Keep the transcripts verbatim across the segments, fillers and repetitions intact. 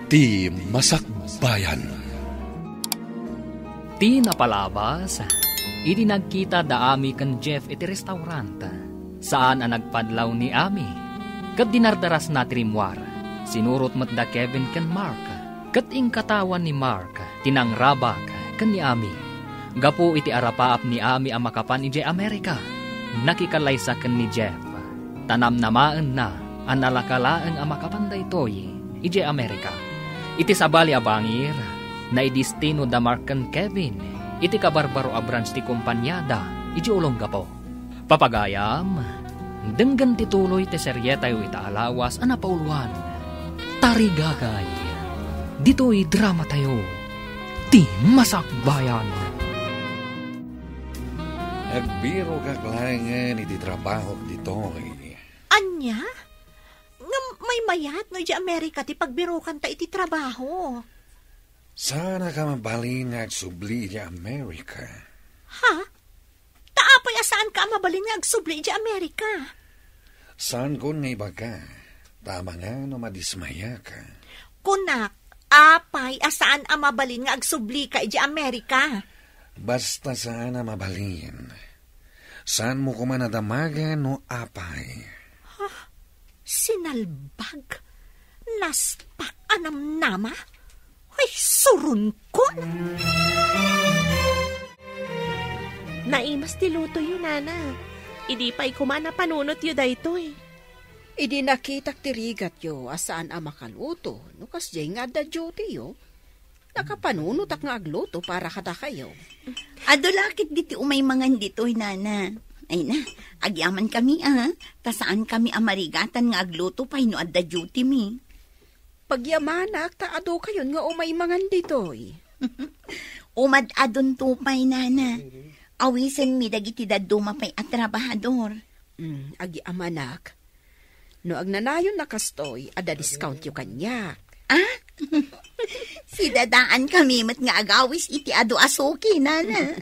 Ti Masakbayan. Ti napalabas, idi nagkita da Ami ken Jeff iti restaurant, saan a nagpadlaw ni Ami, ket dinardarasna ti rimmuar. Sinurot met da Kevin ken Mark, ket inkatawa ni Mark ti nangrabak ken ni Ami. Gapu iti arapaap ni Ami a makapan idiay Amerika, nakikalaysa ken ni Jeff, ta namnamaenna a nalaka laeng a makapan daytoy idiay Amerika. Iti sabali a bangir, naidistino da Mark ken Kevin iti kabarbaro a branch ti kompaniada idiay Olongapo. Papagayam, denggen ti tuloy ti serietayo ita a lawas a napauluan, Tarigagay. Ditoy dramatayo, Ti Masakbayan. Agbirokak laengen iti trabahok ditoy. Ania? Ngem maymayat no idiay Amerika ti pagbirokanta iti trabaho? Saanak a mabalin nga agsubli idiay Amerika. Ha? Ta apay a saanka a mabalin nga agsubli idiay Amerika? Saankon nga ibaga, ta amangan no madismayaka. Kunak, apay a saan a mabalin nga agsublika idiay Amerika? Basta saan a mabalin. Saanmo koma a damagen no apay. Sinalbag? Naspak a namnama? Ay, suronkon! Naimas ti lutoyo, Nana. Idi pay koma napanunotyo daytoy. Idi nakitak ti rigatyo a saan a makaluto, no kasdiay nga adda dutyo, nakapanunotak nga agluto para kadakayo. Adu la ketdi ti umay mangan ditoy, Nana. Ay na, agyamankami, a. Ta saankami a marigatan nga agluto pay no adda dutymi. Pagyamanak ta adukayon nga umay mangan ditoy. Umad-adunto pay, Nana. Awisenmi dagiti dadduma pay a trabahador. Mm, agyamanak. No agnanayon a kastoy, adda discountyo kaniak. Ah? Sidadaankami met nga agawis iti adu a suki, Nana.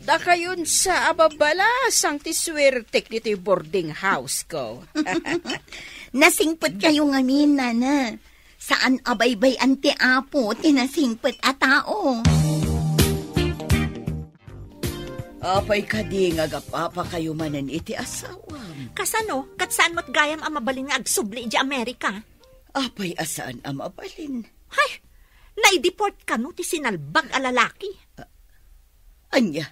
Dakayon sa a babalasang ti suertek ditoy boarding house ko. Nasingpetkayo ngamin, Nana. Saan a baybay-an ti Apo ti nasingpet a tao. Apay kadi nga agapapakayo manen iti asawam? Kasano? Ket saan met gayam a mabalin nga agsubli idiay Amerika? Apay a saan a mabalin? Hay! Naideport kano ti sinalbag a lalaki? A-, ania?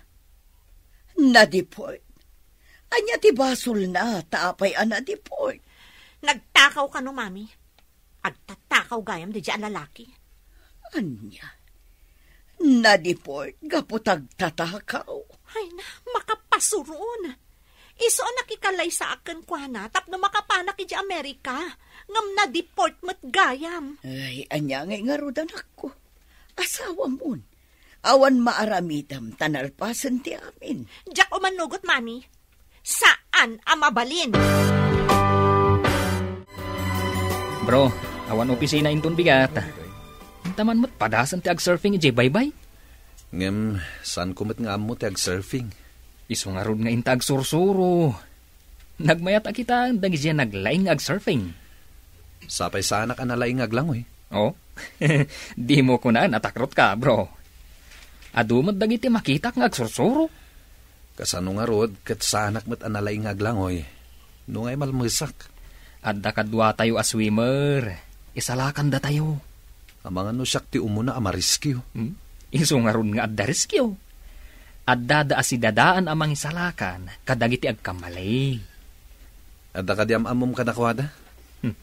Nadeport? Ania ti basolna ta apay a nadeport? Nagtakaw kano, Mami? Agtatakaw gayam daydiay a lalaki. Ania? Nadeport gapu ta agtatakaw? Ay na, makapasuron. Isu a nakikalaysaak kenkuana tapno makapanak idiay Amerika, ngem nadeport met gayam. Ay, ania ngay ngarud, anakko? Asawamon. Awan maaramidem ta nalpasen ti amin. Diak umannugot, Mami. Saan a mabalin. Bro, awan opisina inton bigat. Inta man met padasen ti agsurfing idiay baybay. Ngem, saanko met nga ammo ti agsurfing? Isu ngarud nga inta agsursuro. Nagmayat a kitaen dagidiay naglaing nga agsurfing. Sapay saanak a nalaing nga aglangoy. Oh? Dimo kunaan a takrotka, bro. Adu met dagiti makitak nga agsursuro. Kasano ngarud ket saanak met a nalaing nga aglangoy, no nga imalmesak? Adda kaduatayo a swimmer. Isalakandatayo. Amangan no siak ti umuna a mariskio. Hmm? Isu ngarud nga adda riskio. Addada a sidadaan a mangisalakan kadagiti agkamali. Adda kadi am-ammom kadakuada? Hmm.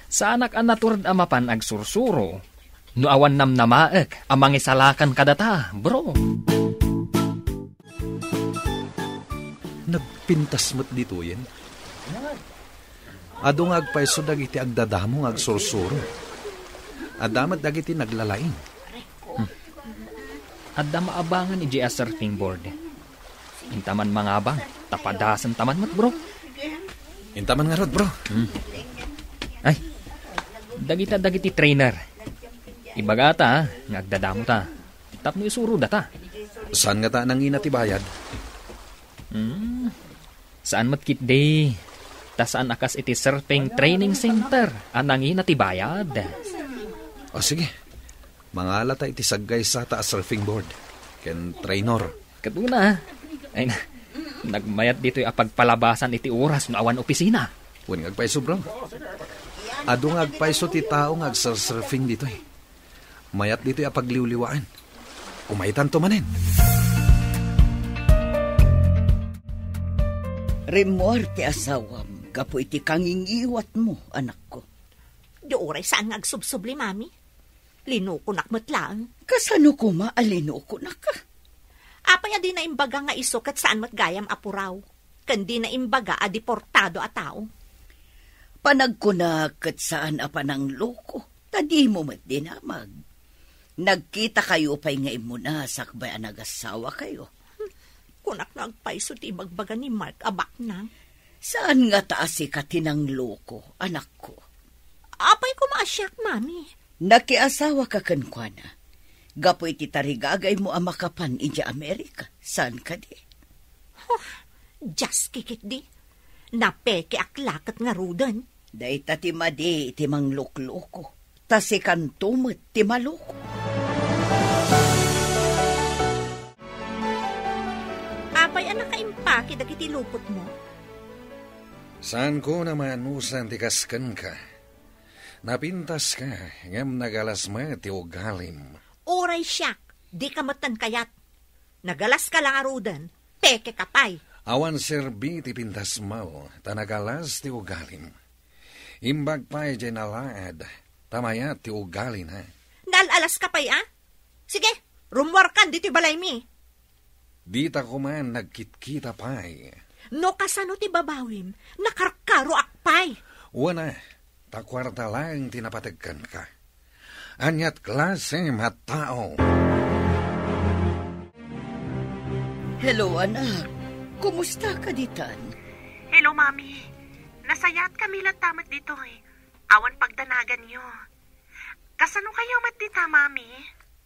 Saanak a natured a mapan agsursuro no awan namnamaek a mangisalakan kadata, bro. Nagpintas met ditoyen. Adu nga agpayso dagiti agdadamo nga agsursuro. Adda met dagiti naglalaing. Hmm. Adda maabangan idiay a surfing board. Inta man mangabang, ta padasen ta man met, bro. Inta man ngarud, bro. Hmm. Ay, dagita dagiti trainer. Ibagata, ha, nga agdadamota. Tapno isurodata. Saan ngata nangina ti bayad? Hmm. Saan met ketdi? Ta saan a kas iti surfing training center a nangina ti bayad. O, sige. Mangalata iti saggaysata a surfing board ken trainer. Ket una, ay na, nagmayat ditoy a pagpalabasan iti oras no awan opisina. Wen nga agpayso, bro. Adu nga agpayso ti tao nga agsursurfing ditoy. Mayat ditoy a pagliwliwaan. Umaytanto manen. Rimmuar ti asawam gapu iti kangingiwatmo, anakko. Di uray saan nga agsubsubli, Mami. Linukonak met laeng. Kasano koma a linukonaka? Apay a di naimbaga nga isu ket saan met gayam a puraw, ken di naimbaga a deportado a tao? Panagkunak ket saan a panangloko, ta dimo met dinamag. Nagkitakayo pay nga immuna sakbay a nagasawakayo. Kunak nga agpayso ti ibagbaga ni Mark a baknang. Saan ngata a sika ti nangloko, anakko? Apay koma a siak, Mami? Nakiasawaka kenkuana gapu iti tarigagaymo a makapan idiay Amerika, saan kadi? Huh, dias kikitdi. Napekeak la ket ngaruden. Dayta ti madi iti manglukloko, ta sikanto met ti maloko. Apay a nakaimpake dagiti lupotmo? Saanko a maanusan ti kas kenka. Napintaska, ngem nagalas met ti ugalim. Uray siak, dika met kayat. Nagalaska la ngaruden, pekeka pay. Awan serbi ti pintasmo, ta nagalas ti ugalim. Imbag pay diay nalaad, ta mayat ti ugalina. Naal-alaska pay a? Sige, rummuarkan ditoy balaymi. Dita koma nagkitkita pay. No kasano ti babawim, nakarkaroak pay. Wen a, ta kuarta laeng ti napateg kenka. Aniat klasem a tao? Hello, anak. Kumusta ka ditan? Hello, Mami. Nasayaat kami latta met ditoy. Awan pagdanaganyo. Kasano kayo met dita, Mami?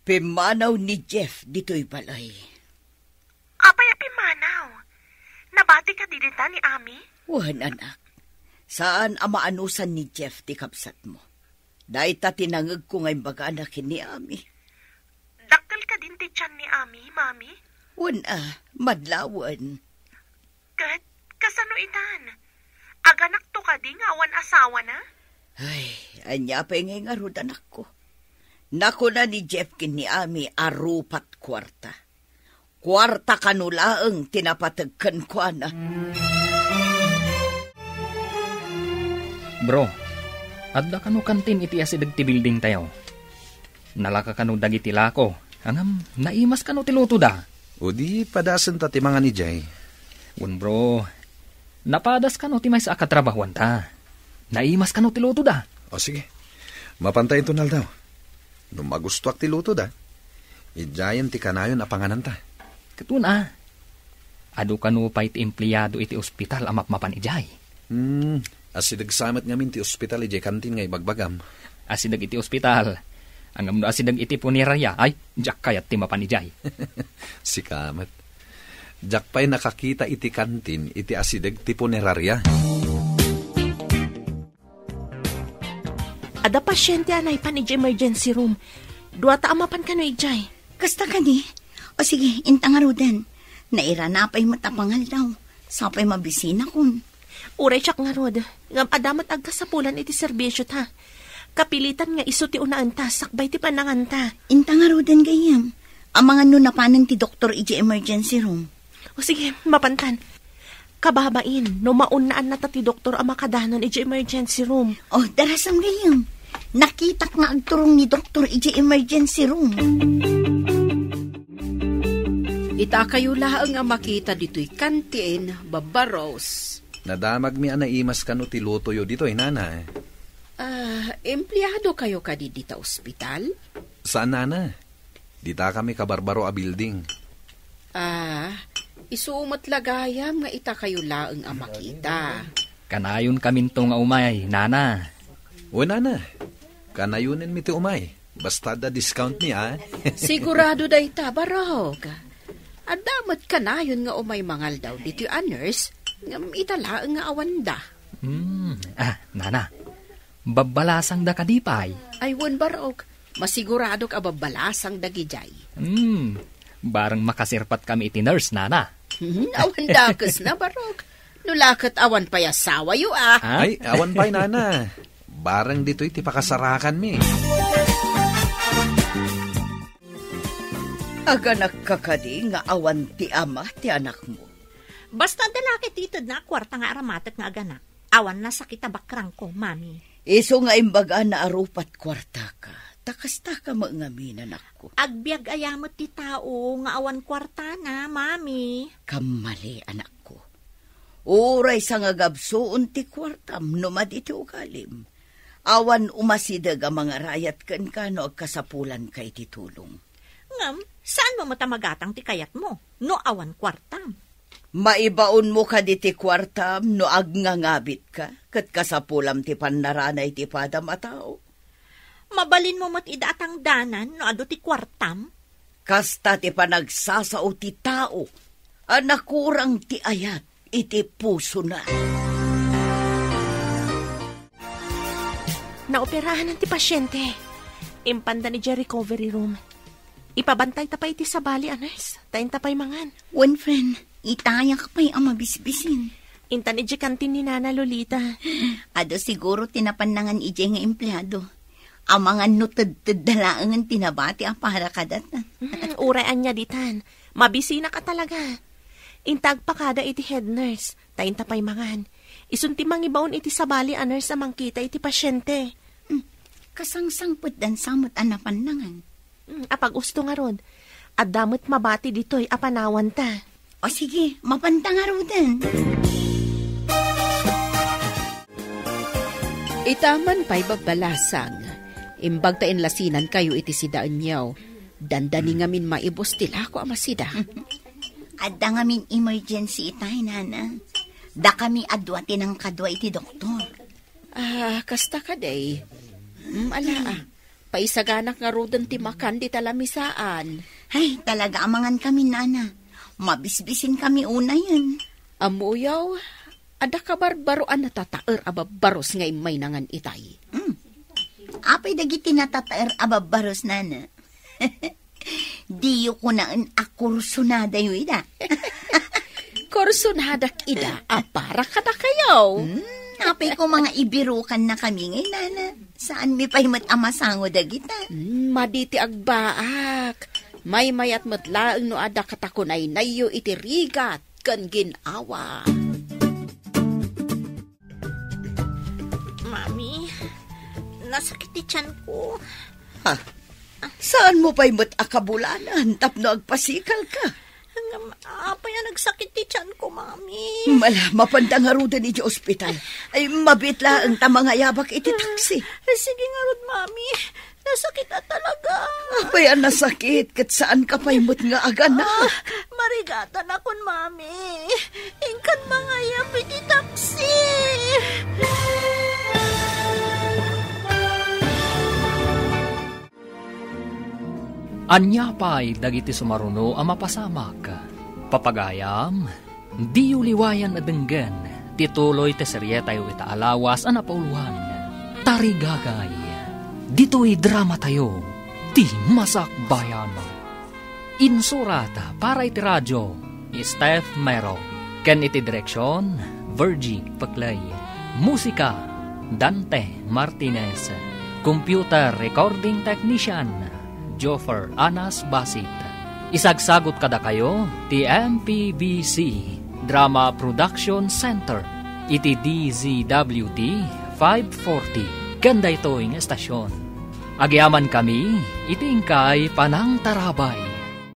Pimmanaw ni Jeff ditoy balay. Apay a pimmanaw? Nabati kadi dita ni Ami? Wen, anak. Saan a maanusan ni Jeff ti kabsatmo. Dayta ti nangegko nga imbagana ken ni Ami. Dakkel kadin ti tian ni Ami, Mami? Wen a, madlawen. Ket kasano itan? Aganakto kadi nga awan asawana? Ay, ania pay ngay ngarud, anakko? Nakuna ni Jeff ken ni Ami a rupat kuarta. Kuarta kano laeng ti napateg kenkuana. Bro, adda kano kantin iti asideg ti building tayo? Nalaka kano dagiti lako, ngem naimas kano ti lutoda? O di padasenta ti mangan idiay. Wen, bro, napadas kano ti maysa a katrabahuanta? Naimas kano ti lutoda? O sige, mapanta inton aldaw. No magustoak ti lutoda, idiayen ti kanayon a pangananta. Ket wen a, adu kano pay ti empleado iti ospital a mapmapan idiay? Hmm, asideg sa met ngamin ti ospital idiay kantin nga ibagbagam. Asideg iti ospital. Ngem no asideg iti puneraria, ay, diak kayat ti mapan idiay. Sika met. Diak pay nakakita iti kantin iti asideg ti puneraria. Adda pasiente a naipan idiay emergency room. Dua ta a mapan kano idiay. Kasta kadi? O sige, inta ngaruden. Nairana pay met a pangaldaw. Sa pay mabisinakon. Uray siak ngarud, ngem adda met agkasapulan iti serbisyota. Kapilitan nga isu ti unaenta sakbay ti pananganta. Inta ngaruden gayyem. Amangan no napanen ti doktor idiay emergency room. O sige, mapantan. Kababain, no maunnaanna ta ti doktor a makadanon idiay emergency room. O, darasam gayyem. Nakitak nga agturong ni doktor idiay emergency room. Ita kayo laeng a makita ditoy kantin, Baba Rose. Nadamagmi a naimas kano ti lutoyo ditoy, nana. Ah, empleado kayo kadi dita ospital? Saan, nana. Dita kami kabarbaro a building. Ah, isu met la gayam nga ita kayo laeng a makita. Kanayon kaminto nga umay, nana. O, nana, kanayonenmi ti umay. Basta adda discount mi, a. Sigurado dayta, barok. Adda met kanayon nga umay mangaldaw ditoy a nurse, ngem ita laeng nga awanda. Hmm, ah, nana, babbalasangda kadi pay? Ay, wen, Barok. Masiguradok a babbalasang dagidiay. Hmm, bareng makasirpat kami iti nurse, nana. Hmm, awan dakes na, Barok. No la ket awan pay asawayo, ah. Ha? Ay, awan pay, nana. Bareng ditoy ti pakasarakanmi. Aganakka kadi nga awan ti ama ti anakmo? Basta adda la ket itedna a kuarta nga aramatek nga aganak. Awan nasakit a bakrangko, Mami. Isu nga imbagana a rupat kuartaka, ta kastaka met ngamin, anakko. Agbiag aya met ti tao nga awan kuartana, Mami. Kammali, anakko. Uray sangagabsuon ti kuartam no madi ti ugalim. Awan umasideg a mangarayat kenka no agkasapulanka iti tulong. Ngem, saanmo met a magatang ti kayatmo no awan kuartam? Maibaonmo kadi ti kuartam no agngangabitka ket kasapulam ti pannarana iti padam a tao? Mabalinmo met ida a tangdanan no adu ti kuartam? Kasta ti panagsasao ti tao a nakurang ti ayat iti pusona. Naoperahan ti pasiente. Impanda idiay recovery room. Ipabantayta pay iti sabali a nurse, ta inta pay mangan. Wen, friend, itayak pay a mabisbisin. Intan idiay kantin ni Nana Lolita. Adu siguro ti napannangan idiay nga empleado. Amangan no tedtedda laengen ti nabati a para kadata. Hmm, uray ania ditan. Mabisinak a talaga. Inta agpakada iti head nurse, ta inta pay mangan. Isun ti mangibaon iti sabali a nurse a mangkita iti pasiente. Hmm, kasangsangpetdan sa met a napannangan. Hmm, apag-usto ngarud. Adda met mabati ditoy a panawanta. O sige, mapanta ngaruden. Ita man pay babbalasang, imbag ta inlasinankayo iti sidaenyo, dandani ngamin maibus ti lako a masida. Adda ngamin emergency itay, nana. Dakami a dua ti nangkadua iti doktor. Ah, kasta kadi. Mm, ala, ah. Paisaganak ngaruden ti makan dita lamisaan. Ay, talaga amangan kami, nana. Mabisbisin kami unayen. Ammoyo, adda kabarbaro a natataer a babbaros nga immaynangan itay. Hmm. Apay dagiti natataer a babbaros, nana? Diyo kunaen a kursunadayo ida. Kursunadak ida a para kadakayo. Hmm, apay ko mga ibirukan na kami ngay, nana. Saan mi pay met a masango dagita? Hmm, maditi agbaak. Maymayat met laeng no adda katakunaynayyo iti rigat ken gin-awa. Mami, nasakit ti tiyan ko. Ha? Saan mo pa'y met a kabulanan tapno agpasikal ka? Ngem, apay a nagsakit ti tiyan ko, Mami? Mala, mapanda ngaruden iti ospital. Ay, mabit laeng ta mangayabak iti taksi. Sige ngarud, Mami. Nasakit a talaga. Apay a nasakit, ket saan ka pay met nga agana? Ah, marigatanakon, Mami. Inkan mangayab iti taksi. Ania pay dagiti sumaruno a mapasamak? Papagayam, diyo liwayan a denggen ti tuloy ti serietayo ita a lawas a napauluan, Tarigagay. Ditoy dramatayo, ti Masakbayan. Insurat para iti radio, Steph Mero. Ken iti direksion, Virgie Peclay. Musika, Dante Martinez. Computer recording technician, Joffer Anas Basit. Isagsagut kadakayo ti M P B C Drama Production Center iti D Z W T five forty. Ken daytoy nga estasion, agyamankami iti inkay panangtarabay.